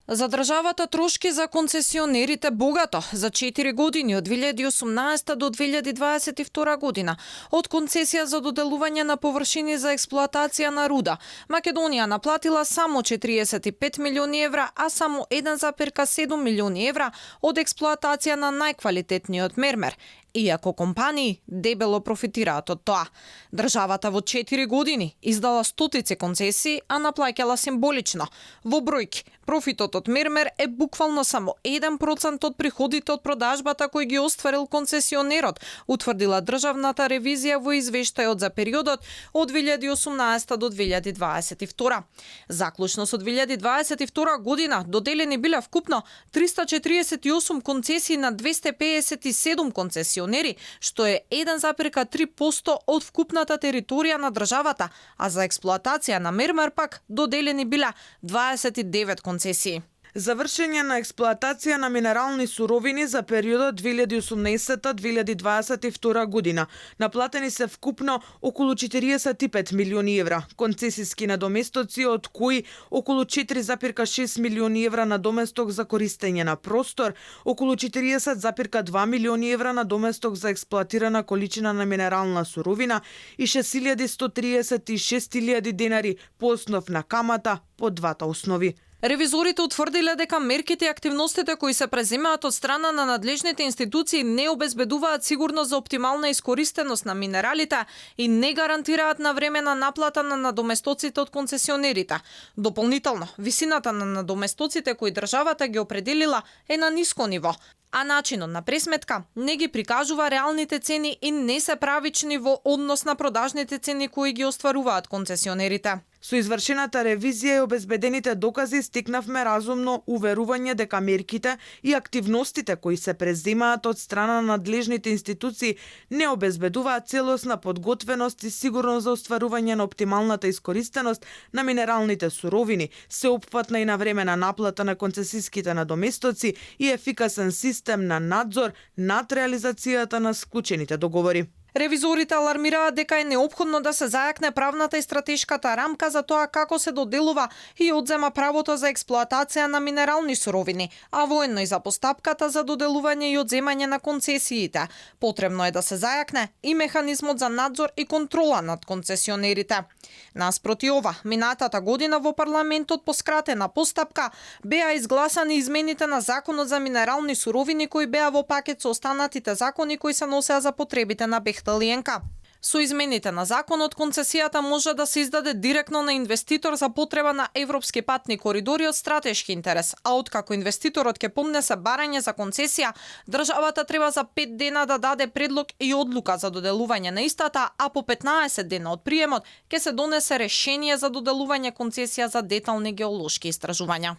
За државата трошки за концесионерите богато за 4 години од 2018 до 2022 година. Од концесија за доделување на површини за експлоатација на руда, Македонија наплатила само 45 милиони евра, а само 1,7 милиони евра од експлоатација на најквалитетниот мермер, иако компании дебело профитираат од тоа. Државата во 4 години издала стотици концесии, а наплаќала символично. Во бројки, профитот од мермер е буквално само 1% од приходите од продажбата кои ги остварил концесионерот, утврдила државната ревизија во извештајот за периодот од 2018 до 2022. Заклучно со 2022 година доделени биле вкупно 348 концесии на 257 концесионери, што е 1,3% од вкупната територија на државата, а за експлоатација на мермер пак доделени биле 29 концесии. Завршење на експлоатација на минерални суровини за периодот 2018-2022 година. Наплатени се вкупно околу 45 милиони евра концесиски надоместоци, од кои околу 4,6 милиони евра надоместок за користење на простор, околу 40,2 милиони евра надоместок за експлоатирана количина на минерална суровина и 6.136.000 денари по основ на камата по двата основи. Ревизорите утврдиле дека мерките и активностите кои се преземаат од страна на надлежните институции не обезбедуваат сигурност за оптимална искористеност на минералите и не гарантираат навремена наплата на надоместоците од концесионерите. Дополнително, висината на надоместоците кои државата ги определила е на ниско ниво, а начинот на пресметка не ги прикажува реалните цени и не се правични во однос на продажните цени кои ги остваруваат концесионерите. Со извршената ревизија и обезбедените докази стекнавме разумно уверување дека мерките и активностите кои се преземаат од страна на надлежните институции не обезбедуваат целосна подготвеност и сигурност за остварување на оптималната искористеност на минералните суровини, сеопфатна и навремена наплата на концесиските надоместоци и ефикасен систем на надзор над реализацијата на склучените договори. Ревизорите алармираат дека е неопходно да се зајакне правната и стратешката рамка за тоа како се доделува и одзема правото за експлоатација на минерални суровини, а воедно и за постапката за доделување и одземање на концесиите. Потребно е да се зајакне и механизмот за надзор и контрола над концесионерите. Наспроти ова, минатата година во парламентот по скратена постапка беа изгласани измените на Законот за минерални суровини кои беа во пакет со останатите закони кои се носеа за потребите на Бехтел-ЕНК. Со измените на законот, концесијата може да се издаде директно на инвеститор за потреба на европски патни коридори од стратешки интерес, а откако инвеститорот ќе поднесе барање за концесија, државата треба за 5 дена да даде предлог и одлука за доделување на истата, а по 15 дена од приемот ќе се донесе решение за доделување концесија за детални геолошки истражувања.